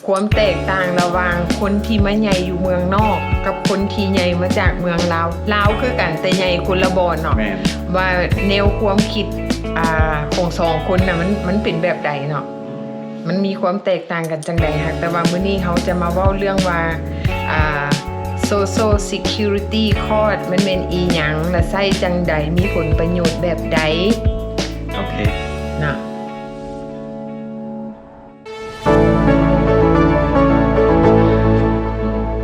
ຄວາມແຕກຕ່າງລະຫວ່າງຄົນທີ່ມາໃຫຍ່ຢູ່ເມືອງນອກກັບຄົນທີ່ໃຫຍ່ມາຈາກເມືອງລາວ, ລາວຄືກັນແຕ່ໃຫຍ່ຄົນລະບ່ອນເນາະ, ແມ່ນ ວ່າແນວຄວາມຄິດ ອ່າ ຂອງສອງຄົນນະ ມັນ ມັນເປັນແບບໃດເນາະ, ມັນມີຄວາມແຕກຕ່າງກັນຈັ່ງໃດ. ຫາກແຕ່ວ່າມື້ນີ້ເຮົາຈະມາເວົ້າເລື່ອງວ່າ ອ່າ Social Security Card ມັນແມ່ນອີ່ຫຍັງ ແລະ ໃຊ້ຈັ່ງໃດ, ມີຜົນປະໂຫຍດແບບໃດ. ໂອເຄ ນະ.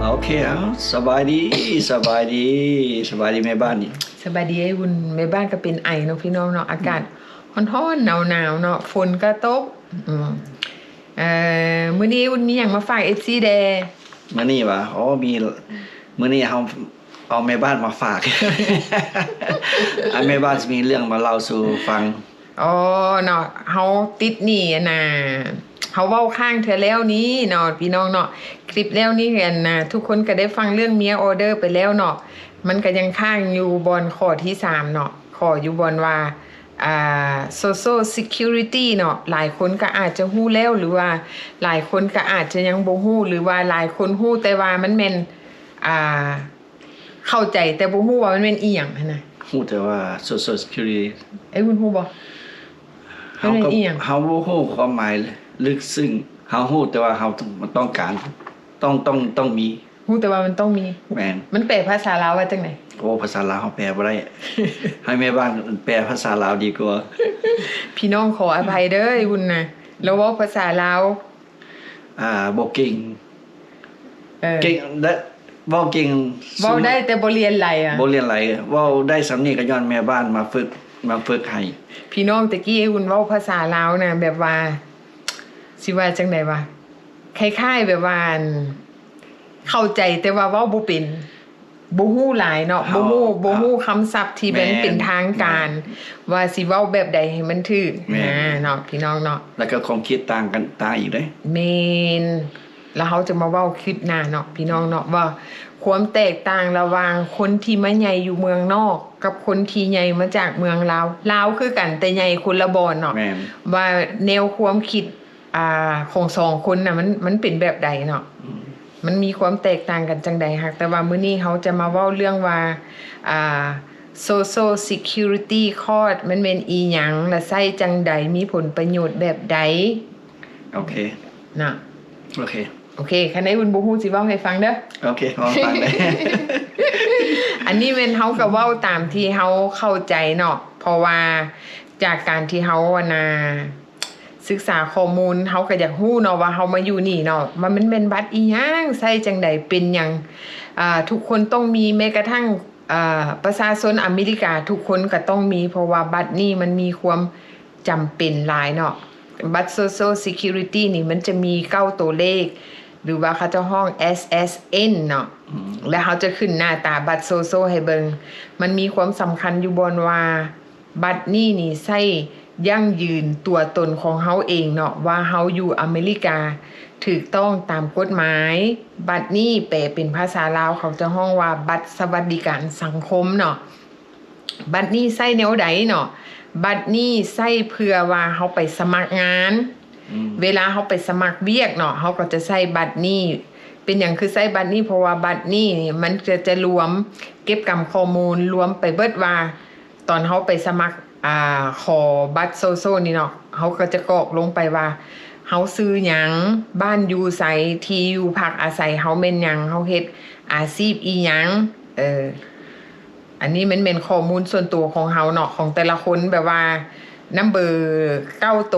ໂອເຄ ເອົາ ສະບາຍດີ ສະບາຍດີ ສະບາຍດີແມ່ບ້ານນີ້. ສະບາຍດີອ້າຍອຸ່ນ. ແມ່ບ້ານກໍເປັນໄອເນາະ ພີ່ນ້ອງເນາະ, ອາກາດ ອືມ ຮ້ອນໆ ໜາວໆ ເນາະ, ຝົນກໍຕົກ. ອືມ ເອີ ມື້ນີ້ອຸ່ນມີຫຍັງມາຝາກເອັຟຊີແດ່? ມື້ນີ້ຫວາ? ໂອ້ ມີ ມື້ນີ້ເຮົາເອົາແມ່ບ້ານມາຝາກ. ອັນແມ່ບ້ານຊິມີເລື່ອງມາເລົ່າສູ່ຟັງ. ອໍ ເນາະ, ເຮົາຕິດໜີ້ອັນນ່າ ເຮົາເວົ້າຄ້າງເທື່ອແລ້ວນີ້ເນາະ ພີ່ນ້ອງເນາະ, ຄລິບແລ້ວນີ້ ອັນນ່າ ທຸກຄົນກໍໄດ້ຟັງເລື່ອງເມຍອໍເດີໄປແລ້ວເນາະ. ມັນກໍຍັງຄ້າງຢູ່ບ່ອນຂໍ້ທີສາມເນາະ, ຂໍ້ຢູ່ບ່ອນວ່າ ອ່າ Social Security ເນາະ, ຫຼາຍຄົນກໍອາດຈະຮູ້ແລ້ວ ຫຼືວ່າຫຼາຍຄົນກໍອາດຈະຍັງບໍ່ຮູ້ ຫຼືວ່າຫຼາຍຄົນຮູ້ແຕ່ວ່າມັນແມ່ນ ອ່າ ເຂົ້າໃຈແຕ່ບໍ່ຮູ້ວ່າມັນແມ່ນອີ່ຫຍັງຫັ້ນນະ. ຮູ້ແຕ່ວ່າ Social Security ອ້າຍອຸ່ນຮູ້ບໍ່? ເຮົາ ມັນແມ່ນ ກໍ ອີ່ຫຍັງ? ເຮົາບໍ່ຮູ້ຄວາມໝາຍເລີຍ ເລິກເຊິ່ງ. ເຮົາຮູ້ແຕ່ວ່າເຮົາຕ້ອງ ຕ້ອງການ ຕ້ອງ ຕ້ອງ ຕ້ອງມີ. ຮູ້ແຕ່ວ່າມັນຕ້ອງມີ. ແມ່ນ. ມັນແປພາສາລາວວ່າຈັ່ງໃດ? ໂອ້ ພາສາລາວເຮົາແປບໍ່ໄດ້. ໃຫ້ແມ່ບ້ານແປພາສາລາວດີກວ່າ. ພີ່ນ້ອງຂໍອະໄພເດີ ອ້າຍອຸ່ນນະ, ລາວເວົ້າພາສາລາວ ອ່າ ບໍ່ເກັ່ງ. ເອີ ເກັ່ງ ແລະ ເວົ້າເກັ່ງ ເວົ້າໄດ້ ແຕ່ບໍ່ຫຼຽນໄຫຼອະ. ບໍ່ຫຼຽນໄຫຼ. ເວົ້າໄດ້ສ່ຳນີ້ກໍຍ້ອນແມ່ບ້ານມາຝຶກ ມາຝຶກໃຫ້. ພີ່ນ້ອງ ແຕ່ກີ້ອ້າຍອຸ່ນເວົ້າພາສາລາວນະ ແບບວ່າ ຊິວ່າຈັ່ງໃດວະ, ຄ້າຍໆ ແບບວ່າ ອັນ ເຂົ້າໃຈແຕ່ວ່າເວົ້າບໍ່ເປັນ, ບໍ່ຮູ້ຫຼາຍເນາະ, ເຮົາ ບໍ່ຮູ້ ເຮົາ ບໍ່ຮູ້ຄຳສັບທີ່ແມ່ນ ແມ່ນ ເປັນທາງການ ແມ່ນ ວ່າຊິເວົ້າແບບໃດໃຫ້ມັນຖືກ. ແມ່ນ ນະເນາະ ພີ່ນ້ອງເນາະ. ແລ້ວກໍຄວາມຄິດຕ່າງກັນ ຕ່າງອີກເດ້. ແມ່ນ. ແລ້ວເຮົາຈະມາເວົ້າຄລິບໜ້າເນາະ ພີ່ນ້ອງເນາະ, ວ່າຄວາມແຕກຕ່າງລະຫວ່າງຄົນທີ່ມາໃຫຍ່ຢູ່ເມືອງນອກກັບຄົນທີ່ໃຫຍ່ມາຈາກເມືອງລາວ. ລາວຄືກັນແຕ່ໃຫຍ່ຄົນລະບ່ອນເນາະ, ແມ່ນ ວ່າແນວຄວາມຄິດ ອ່າ ຂອງສອງຄົນນະ ມັນ ມັນເປັນແບບໃດເນາະ, ອືມ ມັນມີຄວາມແຕກຕ່າງກັນຈັ່ງໃດ. ຫາກແຕ່ວ່າມື້ນີ້ເຮົາຈະມາເວົ້າເລື່ອງວ່າ ອ່າ Social Security Card ມັນແມ່ນອີ່ຫຍັງ ແລະ ໃຊ້ຈັ່ງໃດ, ມີຜົນປະໂຫຍດແບບໃດ. ໂອເຄ ນະ. ໂອເຄ ໂອເຄ. ຄັນໄດ້ອຸ່ນບໍ່ຮູ້ຊິເວົ້າໃຫ້ຟັງເດີ. ໂອເຄ ເວົ້າໃຫ້ຟັງເດີ. ອັນນີ້ແມ່ນເຮົາກໍເວົ້າຕາມທີ່ເຮົາເຂົ້າໃຈເນາະ, ເພາະວ່າຈາກການທີ່ເຮົາ ອັນນ່າ ສຶກສາຂໍ້ມູນ ເຮົາກໍຢາກຮູ້ເນາະວ່າເຮົາມາຢູ່ນີ້ເນາະ ວ່າມັນແມ່ນບັດອີ່ຫຍັງ ໃຊ້ຈັ່ງໃດ ເປັນຫຍັງ ອ່າ ທຸກຄົນຕ້ອງມີ, ແມ້ກະທັ່ງ ອ່າ ປະຊາຊົນອາເມລິກາທຸກຄົນກໍຕ້ອງມີ, ເພາະວ່າບັດນີ້ມັນມີຄວາມຈຳເປັນຫຼາຍເນາະ. ບັດ Social Security ນີ້ມັນຈະມີເກົ້າຕົວເລກ ຫຼືວ່າເຂົາເຈົ້າຮ້ອງ ເອສ ເອສ ເອັນ ເນາະ, ອືມ ແລ້ວເຮົາຈະຂຶ້ນໜ້າຕາບັດ Social ໃຫ້ເບິ່ງ. ມັນມີຄວາມສຳຄັນຢູ່ບ່ອນວ່າ ບັດນີ້ນີ້ໃຊ້ຢັ້ງຢືນຕົວຕົນຂອງເຮົາເອງເນາະ ວ່າເຮົາຢູ່ອາເມລິກາຖືກຕ້ອງຕາມກົດໝາຍ. ບັດນີ້ແປເປັນພາສາລາວ ເຂົາຈະຮ້ອງວ່າບັດສະຫວັດດີການສັງຄົມເນາະ. ບັດນີ້ໃຊ້ແນວໃດເນາະ? ບັດນີ້ໃຊ້ເພື່ອວ່າເຮົາໄປສະໝັກງານ, ອືມ ເວລາເຮົາໄປສະໝັກວຽກເນາະ ເຮົາກໍຈະໃຊ້ບັດນີ້. ເປັນຫຍັງຄືໃຊ້ບັດນີ້? ເພາະວ່າບັດນີ້ມັນຈະ ຈະລວມເກັບກຳຂໍ້ມູນ ລວມໄປເບິດວ່າ ຕອນເຮົາໄປສະໝັກ ອ່າ ຂໍບັດໂຊໂຊນີ້ເນາະ ເຮົາກໍຈະກອກລົງໄປວ່າ ເຮົາຊື່ຫຍັງ, ບ້ານຢູ່ໃສ, ທີ່ຢູ່ພັກອາໄສເຮົາແມ່ນຫຍັງ, ເຮົາເຮັດອາຊີບອີ່ຫຍັງ. ເອີ ອັນນີ້ມັນແມ່ນຂໍ້ມູນສ່ວນຕົວຂອງເຮົາເນາະ ຂອງແຕ່ລະຄົນ, ແບບວ່ານຳເບີເກົ້າໂຕ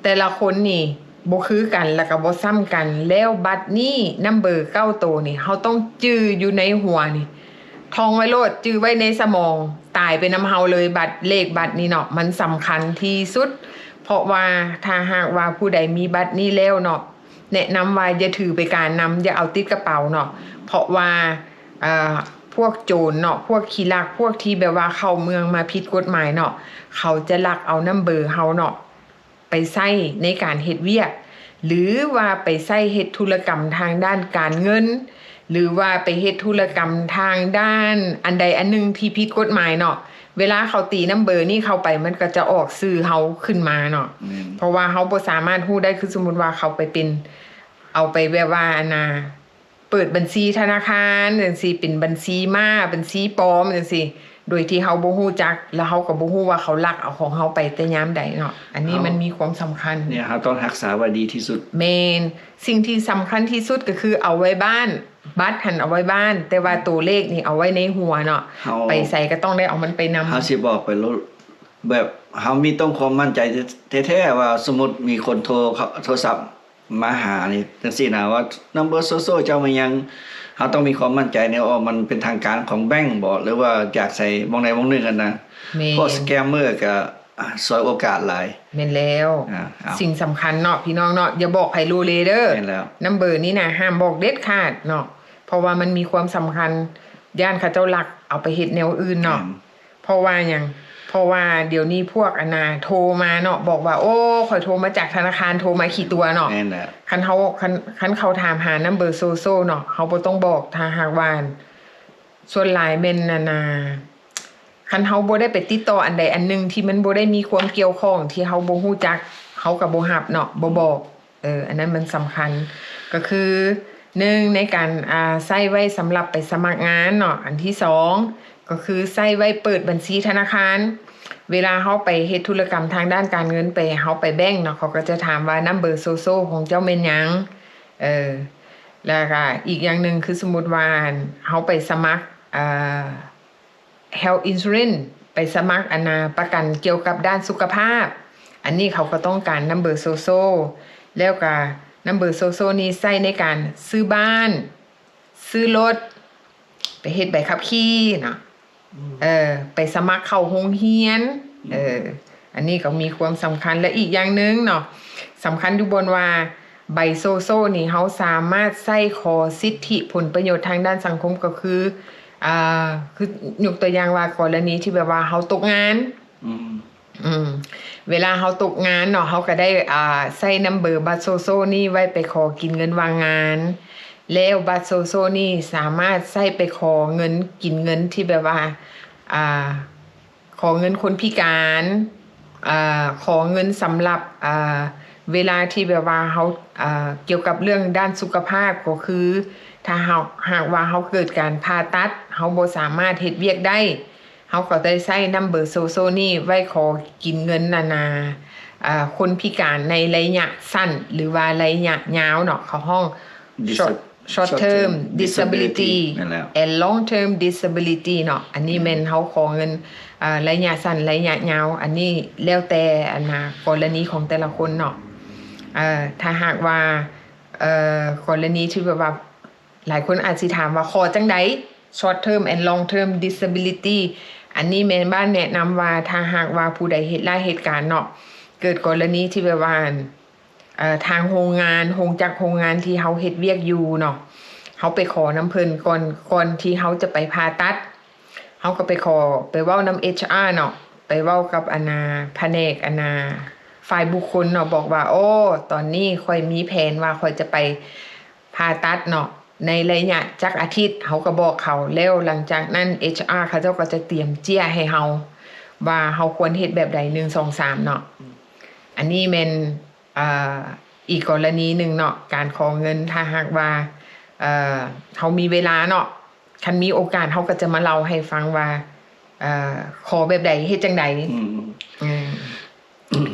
ແຕ່ລະຄົນນີ້ບໍ່ຄືກັນ ແລ້ວກໍບໍ່ຊ້ຳກັນ. ແລ້ວບັດນີ້ນຳເບີເກົ້າໂຕນີ້ ເຮົາຕ້ອງຈື່ຢູ່ໃນຫົວນີ້ ທ່ອງໄວ້ໂລດ, ຈື່ໄວ້ໃນສະໝອງ, ຕາຍໄປນຳເຮົາເລີຍ. ບັດ ເລກບັດນີ້ເນາະ ມັນສຳຄັນທີ່ສຸດ, ເພາະວ່າຖ້າຫາກວ່າຜູ້ໃດມີບັດນີ້ແລ້ວເນາະ ແນະນຳວ່າຢ່າຖືໄປການນຳ, ຢ່າເອົາຕິດກະເປົາເນາະ, ເພາະວ່າ ເອີ ພວກໂຈນເນາະ, ພວກຂີ້ລັກ, ພວກທີ່ແບບວ່າເຂົ້າເມືອງມາຜິດກົດໝາຍເນາະ, ເຂົາຈະລັກເອົານຳເບີເຮົາເນາະ ໄປໃຊ້ໃນການເຮັດວຽກ ຫຼືວ່າໄປໃຊ້ເຮັດທຸລະກຳທາງດ້ານການເງິນ ຫຼືວ່າໄປເຮັດທຸລະກຳທາງດ້ານອັນໃດອັນໜຶ່ງທີ່ຜິດກົດໝາຍເນາະ. ເວລາເຂົາຕີນຳເບີນີ້ເຂົ້າໄປ ມັນກໍຈະອອກຊື່ເຮົາຂຶ້ນມາເນາະ, ແມ່ນ ເພາະວ່າເຮົາບໍ່ສາມາດຮູ້ໄດ້. ຄືສົມມຸດວ່າເຂົາໄປເປັນ ເອົາໄປແບບວ່າ ອັນນ່າ ເປີດບັນຊີທະນາຄານຈັ່ງຊີ້ ເປັນບັນຊີມ້າ ບັນຊີປອມຈັ່ງຊີ້ ໂດຍທີ່ເຮົາບໍ່ຮູ້ຈັກ ແລ້ວເຮົາກໍບໍ່ຮູ້ວ່າເຂົາລັກເອົາຂອງເຮົາໄປແຕ່ຍາມໃດເນາະ. ອັນນີ້ ເຮົາ ມັນມີຄວາມສຳຄັນ. ເຮົາຕ້ອງຮັກສາໄວ້ດີທີ່ສຸດ. ແມ່ນ. ສິ່ງທີ່ສຳຄັນທີ່ສຸດກໍຄືເອົາໄວ້ບ້ານ, ບັດຫັ້ນເອົາໄວ້ບ້ານ, ແຕ່ວ່າ ອືມ ໂຕເລກນີ້ເອົາໄວ້ໃນຫົວເນາະ. ເຮົາ ໄປໃສກໍຕ້ອງໄດ້ເອົາມັນໄປນຳ. ເຮົາຊິບອກໄປໂລດ ແບບເຮົາມີຕ້ອງຄວາມໝັ້ນໃຈແທ້ໆ ວ່າສົມມຸດມີຄົນໂທ ໂທລະສັບ ມາຫານີ້ ຈັ່ງຊີ້ນະ ວ່າ number so so ເຈົ້າແມ່ນຫຍັງ? ເຮົາຕ້ອງມີຄວາມໝັ້ນໃຈໃນວ່າມັນເປັນທາງການຂອງແບັງບໍ ຫຼືວ່າຈາກໃສ ບ່ອນໃດບ່ອນໜຶ່ງຫັ້ນນະ. ແມ່ນ. ພວກສະແກມເມີກະສວຍໂອກາດຫຼາຍ. ແມ່ນແລ້ວ. ອາ ເອົາ ສິ່ງສຳຄັນເນາະ ພີ່ນ້ອງເນາະ ຢ່າບອກໃຜໂລເລເດີ. ແມ່ນແລ້ວ. ນຳເບີນີ້ນະ ຫ້າມບອກເດັດຂາດເນາະ ເພາະວ່າມັນມີຄວາມສຳຄັນ ຢ້ານເຂົາເຈົ້າລັກເອົາໄປເຮັດແນວອື່ນເນາະ. ແມ່ນ. ເພາະວ່າຫຍັງ? ເພາະວ່າດຽວນີ້ພວກ ອັນນ່າ ໂທມາເນາະ ບອກວ່າ ໂອ້ ຂ້ອຍໂທມາຈາກທະນາຄານ ໂທມາຂີ້ຕົວະເນາະ. ແມ່ນແຫຼະ. ຄັນເຮົາ ຄັນ ຄັນເຂົາຖາມຫານຳເບີໂຊໂຊເນາະ ເຮົາບໍ່ຕ້ອງບອກ. ຖ້າຫາກວ່າ ສ່ວນຫຼາຍແມ່ນ ອັນນ່າ ຄັນເຮົາບໍ່ໄດ້ໄປຕິດຕໍ່ອັນໃດອັນໜຶ່ງທີ່ມັນບໍ່ໄດ້ມີຄວາມກ່ຽວຂ້ອງ ທີ່ເຮົາບໍ່ຮູ້ຈັກ ເຮົາກໍບໍ່ຮັບເນາະ ບໍ່ບອກ. ເອີ ອັນນັ້ນມັນສຳຄັນ ກໍຄື ໜຶ່ງ ໃນການ ອ່າ ໃຊ້ໄວ້ສຳລັບໄປສະໝັກງານເນາະ. ອັນທີສອງ ກໍຄືໃຊ້ໄວ້ເປີດບັນຊີທະນາຄານ. ເວລາເຮົາໄປເຮັດທຸລະກຳທາງດ້ານການເງິນ ໄປ ເຮົາໄປແບັງເນາະ ເຂົາກໍຈະຖາມວ່າ ນຳເບີໂຊໂຊຂອງເຈົ້າແມ່ນຫຍັງ? ເອີ ແລ້ວກໍອີກຢ່າງໜຶ່ງ ຄືສົມມຸດວ່າ ເຮົາໄປສະໝັກ ອ່າ health insurance ໄປສະໝັກ ອັນນ່າ ປະກັນກ່ຽວກັບດ້ານສຸຂະພາບ ອັນນີ້ເຂົາກໍຕ້ອງການນຳເບີໂຊໂຊ. ແລ້ວກໍນຳເບີໂຊໂຊນີ້ໃຊ້ໃນການຊື້ບ້ານ ຊື້ລົດ ໄປເຮັດໃບຂັບຂີ່ເນາະ. ອືມ. ເອີ ໄປສະໝັກເຂົ້າໂຮງຮຽນ. ອືມ. ເອີ ອັນນີ້ກໍມີຄວາມສຳຄັນ ແລະ ອີກຢ່າງໜຶ່ງເນາະ ສຳຄັນຢູ່ບ່ອນວ່າ ໃບໂຊໂຊນີ້ ເຮົາສາມາດໃຊ້ຂໍສິດທິຜົນປະໂຫຍດທາງດ້ານສັງຄົມ ກໍຄື ອ່າ ຄືຍົກຕົວຢ່າງວ່າ ກໍລະນີທີ່ແບບວ່າເຮົາຕົກງານ ອືມ ອືມ ເວລາເຮົາຕົກງານເນາະ ເຮົາກໍໄດ້ ອ່າ ໃຊ້ນຳເບີບັດໂຊໂຊນີ້ໄວ້ໄປຂໍກິນເງິນວ່າງງານ ແລ້ວບັດໂຊໂຊນີ້ສາມາດໃຊ້ໄປຂໍເງິນກິນເງິນທີ່ແບບວ່າ ອ່າ ຂໍເງິນຄົນພິການ ເອີ ຂໍເງິນສຳລັບ ເອີ ເວລາທີ່ແບບວ່າເຮົາ ເອີ ກ່ຽວກັບເລື່ອງດ້ານສຸຂະພາບ ກໍຄື ຖ້າເຮົາ ຫາກວ່າເຮົາເກີດການຜ່າຕັດ ເຮົາບໍ່ສາມາດເຮັດວຽກໄດ້ ເຮົາກໍໄດ້ໃຊ້ນຳເບີໂຊໂຊນີ້ໄວ້ຂໍກິນເງິນ ອັນນ່າ ເອີ ຄົນພິການໃນໄລຍະສັ້ນ ຫຼືວ່າໄລຍະຍາວເນາະ ເຂົາຮ້ອງ short short term disability and long term disability ເນາະ. ອັນນີ້ແມ່ນເຮົາຂໍເງິນ ອ່າ ໄລຍະສັ້ນ ໄລຍະຍາວ ອັນນີ້ແລ້ວແຕ່ ອັນນ່າ ກໍລະນີຂອງແຕ່ລະຄົນເນາະ. ເອີ ຖ້າຫາກວ່າ ເອີ ກໍລະນີທີ່ແບບວ່າ ຫຼາຍຄົນອາດຊິຖາມວ່າ ຂໍຈັ່ງໃດ short term and long term disability? ອັນນີ້ແມ່ນບ້ານແນະນຳວ່າ ຖ້າຫາກວ່າຜູ້ໃດເຮັດລາຍເຮັດການເນາະ ເກີດກໍລະນີທີ່ແບບວ່າ ເອີ ທາງໂຮງງານ ໂຮງຈັກໂຮງງານທີ່ເຮົາເຮັດວຽກຢູ່ເນາະ ເຮົາໄປຂໍນຳເພິ່ນກ່ອນ ກ່ອນທີ່ເຮົາຈະໄປຜ່າຕັດ ເຮົາກໍໄປຂໍ ໄປເວົ້ານຳ ເອຈອາ ເນາະ ໄປເວົ້າກັບ ອັນນ່າ ພະແນກ ອັນນ່າ ຝ່າຍບຸກຄົນເນາະ ບອກວ່າ ໂອ້ ຕອນນີ້ຂ້ອຍມີແຜນວ່າຂ້ອຍຈະໄປຜ່າຕັດເນາະ ໃນໄລຍະຈັກອາທິດ ເຮົາກໍບອກເຂົາ ແລ້ວຫຼັງຈາກນັ້ນ ເອຈອາ ເຂົາເຈົ້າກໍຈະຕຽມເຈ້ຍໃຫ້ເຮົາ ວ່າເຮົາຄວນເຮັດແບບໃດ ໜຶ່ງ ສອງ ສາມ ເນາະ. ອັນນີ້ແມ່ນ ອ່າ ອີກກໍລະນີໜຶ່ງເນາະ ການຂໍເງິນ ຖ້າຫາກວ່າ ເອີ ເຮົາມີເວລາເນາະ ຄັນມີໂອກາດເຮົາກໍຈະມາເລົ່າໃຫ້ຟັງວ່າ ເອີ ຂໍແບບໃດ ເຮັດຈັ່ງໃດ. ອືມ ອືມ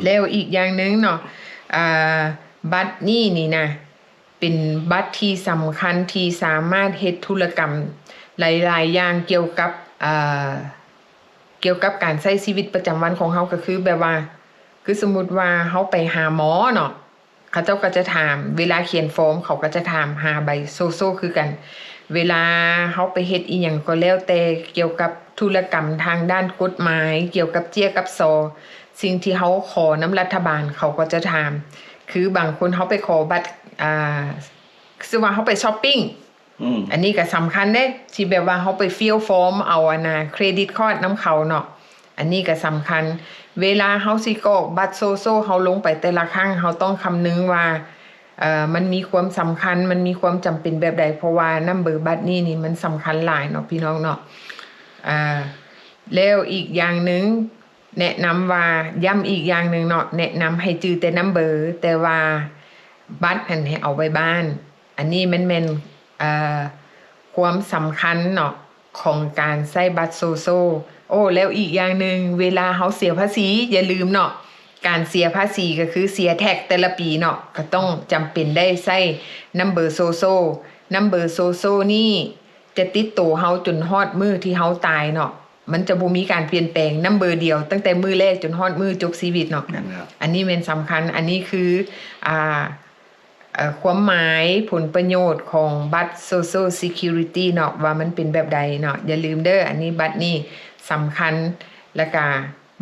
ແລ້ວອີກຢ່າງໜຶ່ງເນາະ ອ່າ ບັດນີ້ນີ້ນະ ເປັນບັດທີ່ສຳຄັນທີ່ສາມາດເຮັດທຸລະກຳຫຼາຍໆຢ່າງກ່ຽວກັບ ເອີ ກ່ຽວກັບການໃຊ້ຊີວິດປະຈຳວັນຂອງເຮົາ ກໍຄືແບບວ່າ ຄືສົມມຸດວ່າເຮົາໄປຫາໝໍເນາະ ເຂົາເຈົ້າກໍຈະຖາມ ເວລາຂຽນຟອມ ເຂົາກໍຈະຖາມຫາໃບໂຊໂຊຄືກັນ. ເວລາເຮົາໄປເຮັດອີ່ຫຍັງກໍແລ້ວແຕ່ ກ່ຽວກັບທຸລະກຳທາງດ້ານກົດໝາຍ ກ່ຽວກັບເຈ້ຍກັບຊໍ ສິ່ງທີ່ເຮົາຂໍນຳລັດຖະບານ ເຂົາກໍຈະຖາມ. ຄືບາງຄົນເຮົາໄປຂໍບັດ ອ່າ ຄືວ່າເຮົາໄປຊັອບປິງ ອືມ ອັນນີ້ກໍສຳຄັນເດ້ ທີ່ແບບວ່າເຮົາໄປຟິວຟອມເອົາ ອັນນ່າ ເຄຣດິດຄາດນຳເຂົາເນາະ ອັນນີ້ກໍສຳຄັນ. ເວລາເຮົາຊິກອກບັດໂຊໂຊເຮົາລົງໄປແຕ່ລະຄັ້ງ ເຮົາຕ້ອງຄຳນຶງວ່າ ເອີ ມັນມີຄວາມສຳຄັນ ມັນມີຄວາມຈຳເປັນແບບໃດ ເພາະວ່ານຳເບີບັດນີ້ນີ້ມັນສຳຄັນຫຼາຍເນາະ ພີ່ນ້ອງເນາະ. ອ່າ ແລ້ວອີກຢ່າງໜຶ່ງ ແນະນຳວ່າ ຢ້ຳອີກຢ່າງໜຶ່ງເນາະ ແນະນຳໃຫ້ຈື່ແຕ່ນຳເບີ ແຕ່ວ່າ ບັດຫັ້ນໃຫ້ເອົາໄວ້ບ້ານ. ອັນນີ້ມັນແມ່ນ ເອີ ຄວາມສຳຄັນເນາະ ຂອງການໃຊ້ບັດໂຊໂຊ. ໂອ້ ແລ້ວອີກຢ່າງໜຶ່ງ ເວລາເຮົາເສຍພາສີ ຢ່າລືມເນາະ ການເສຍພາສີກໍຄືເສຍແທັກແຕ່ລະປີເນາະ ກໍຕ້ອງຈຳເປັນໄດ້ໃຊ້ນຳເບີໂຊໂຊ. ນຳເບີໂຊໂຊນີ້ຈະຕິດໂຕເຮົາຈົນຮອດມື້ທີ່ເຮົາຕາຍເນາະ ມັນຈະບໍ່ມີການປ່ຽນແປງ ນຳເບີດຽວ ຕັ້ງແຕ່ມື້ແລກຈົນຮອດມື້ຈົບຊີວິດເນາະ. ແມ່ນແລ້ວ ອັນນີ້ແມ່ນສຳຄັນ. ອັນນີ້ຄື ອ່າ ເອີ ຄວາມໝາຍຜົນປະໂຫຍດຂອງບັດ Social Security ເນາະ ວ່າມັນເປັນແບບໃດເນາະ. ຢ່າລືມເດີ ອັນນີ້ ບັດນີ້ສຳຄັນ ແລ້ວກະ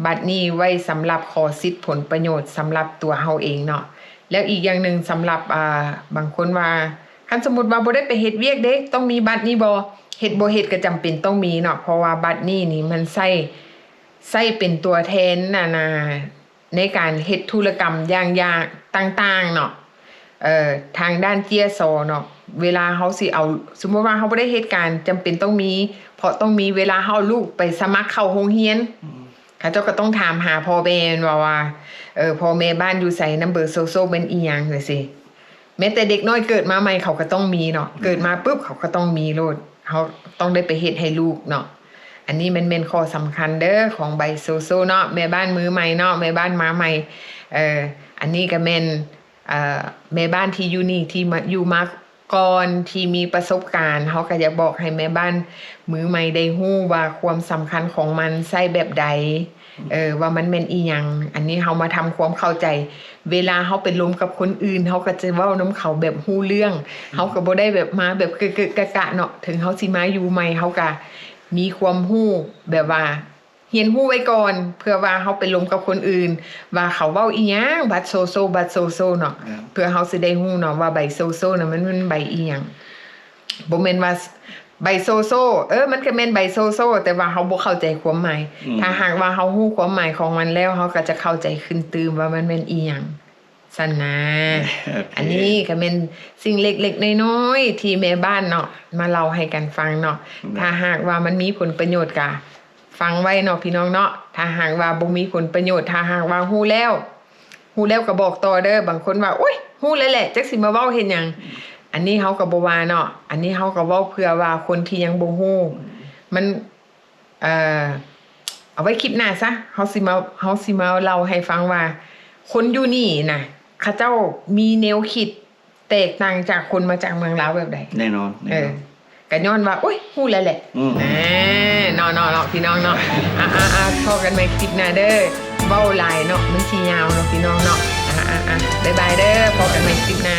ບັດນີ້ໄວ້ສຳລັບຂໍສິດຜົນປະໂຫຍດສຳລັບຕົວເຮົາເອງເນາະ. ແລ້ວອີກຢ່າງໜຶ່ງ ສຳລັບ ອ່າ ບາງຄົນວ່າ ຄັນສົມມຸດວ່າບໍ່ໄດ້ໄປເຮັດວຽກເດ້ ຕ້ອງມີບັດນີ້ບໍ່? ເຮັດບໍ່ເຮັດກໍຈຳເປັນຕ້ອງມີເນາະ ເພາະວ່າບັດນີ້ນີ້ມັນໃຊ້ ໃຊ້ເປັນຕົວແທນ ອັນນ່າ ໃນການເຮັດທຸລະກຳຢ່າງ ຢ່າງຕ່າງໆເນາະ ເອີ ທາງດ້ານເຈ້ຍຊໍເນາະ. ເວລາເຮົາຊິເອົາ ສົມມຸດວ່າເຮົາບໍ່ໄດ້ເຮັດການ ຈຳເປັນຕ້ອງມີ ເພາະຕ້ອງມີ ເວລາເຮົາເອົາລູກໄປສະໝັກເຂົ້າໂຮງຮຽນ ອືມ ເຂົາເຈົ້າກໍຕ້ອງຖາມຫາພໍ່ແມ່ແມ່ນບໍ່ວ່າ ເອີ ພໍ່ແມ່ບ້ານຢູ່ໃສ ນຳເບີໂຊໂຊແມ່ນອີ່ຫຍັງ ຈັ່ງຊີ້. ແມ້ແຕ່ເດັກນ້ອຍເກີດມາໃໝ່ ເຂົາກໍຕ້ອງມີເນາະ ອືມ ເກີດມາປຶບ ເຂົາກໍຕ້ອງມີໂລດ. ເຮົາຕ້ອງໄດ້ໄປເຮັດໃຫ້ລູກເນາະ. ອັນນີ້ແມ່ນ ແມ່ນຂໍ້ສຳຄັນເດີ ຂອງໃບໂຊໂຊເນາະ ແມ່ບ້ານມືໃໝ່ເນາະ ແມ່ບ້ານມາໃໝ່. ເອີ ອັນນີ້ກໍແມ່ນ ເອີ ແມ່ບ້ານທີ່ຢູ່ນີ້ ທີ່ມາ ຢູ່ມາກ່ອນ ທີ່ມີປະສົບການ ເຮົາກໍຢາກບອກໃຫ້ແມ່ບ້ານມືໃໝ່ໄດ້ຮູ້ວ່າຄວາມສຳຄັນຂອງມັນ ໃຊ້ແບບໃດ ເອີ ວ່າມັນແມ່ນອີ່ຫຍັງ. ອັນນີ້ເຮົາມາທຳຄວາມເຂົ້າໃຈ ເວລາເຮົາໄປລົມກັບຄົນອື່ນ ເຮົາກໍຈະເວົ້ານຳເຂົາແບບຮູ້ເລື່ອງ ອືມ ເຮົາກໍບໍ່ໄດ້ແບບມາແບບເກະໆກະກະເນາະ. ເຖິງເຮົາຊິມາຢູ່ໃໝ່ ເຮົາກໍມີຄວາມຮູ້ແບບວ່າ ຮຽນຮູ້ໄວ້ກ່ອນ ເພື່ອວ່າເຮົາໄປລົມກັບຄົນອື່ນ ວ່າເຂົາເວົ້າອີ່ຫຍັງ ບັດໂຊໂຊ ບັດໂຊໂຊເນາະ ແມ່ນ ເພື່ອເຮົາຊິໄດ້ຮູ້ເນາະວ່າໃບໂຊໂຊນະ ມັນ ມັນໃບອີ່ຫຍັງ. ບໍ່ແມ່ນວ່າໃບໂຊໂຊ ເອີ ມັນກໍແມ່ນໃບໂຊໂຊ ແຕ່ວ່າເຮົາບໍ່ເຂົ້າໃຈຄວາມໝາຍ. ອືມ ຖ້າຫາກວ່າເຮົາຮູ້ຄວາມໝາຍຂອງມັນແລ້ວ ເຮົາກໍຈະເຂົ້າໃຈຂຶ້ນຕື່ມວ່າມັນແມ່ນອີ່ຫຍັງ. ຊັ້ນນະ ໂອເຄ ອັນນີ້ກໍແມ່ນສິ່ງເລັກໆນ້ອຍໆທີ່ແມ່ບ້ານເນາະ ມາເລົ່າໃຫ້ກັນຟັງເນາະ. ແມ່ນ ຖ້າຫາກວ່າມັນມີຜົນປະໂຫຍດກະຟັງໄວ້ເນາະພີ່ນ້ອງເນາະ. ຖ້າຫາກວ່າບໍ່ມີຜົນປະໂຫຍດ ຖ້າຫາກວ່າຮູ້ແລ້ວ ຮູ້ແລ້ວກໍບອກຕໍ່ເດີ. ບາງຄົນວ່າ ໂອ້ຍ ຮູ້ແລ້ວແຫຼະ ຈັກຊິມາເວົ້າເຮັດຫຍັງ. ອັນນີ້ເຮົາກໍບໍ່ວ່າເນາະ ອັນນີ້ເຮົາກໍເວົ້າເພື່ອວ່າຄົນທີ່ຍັງບໍ່ຮູ້ ມັນ ເອີ ເອົາໄວ້ຄລິບໜ້າຊະ ເຮົາຊິມາ ເຮົາຊິມາເລົ່າໃຫ້ຟັງວ່າ ຄົນຢູ່ນີ້ນະ ເຂົາເຈົ້າມີແນວຄິດແຕກຕ່າງຈາກຄົນມາຈາກເມືອງລາວແບບໃດ. ແນ່ນອນ ແນ່ນອນ ເອີ ກະຍ້ອນວ່າ ໂອ້ຍ ຮູ້ແລ້ວແຫຼະ. ອືມ ເນາະ ເນາະ ເນາະ ພີ່ນ້ອງເນາະ. ອ່າ ອ່າ ອ່າ ພໍ້ກັນໃໝ່ຄລິບໜ້າເດີ. ເວົ້າຫຼາຍເນາະ ມັນຊິຍາວເນາະ ພີ່ນ້ອງເນາະ. ອ່າ ອ່າ ອ່າ ບາຍບາຍເດີ ພໍ້ກັນໃໝ່ຄລິບໜ້າ.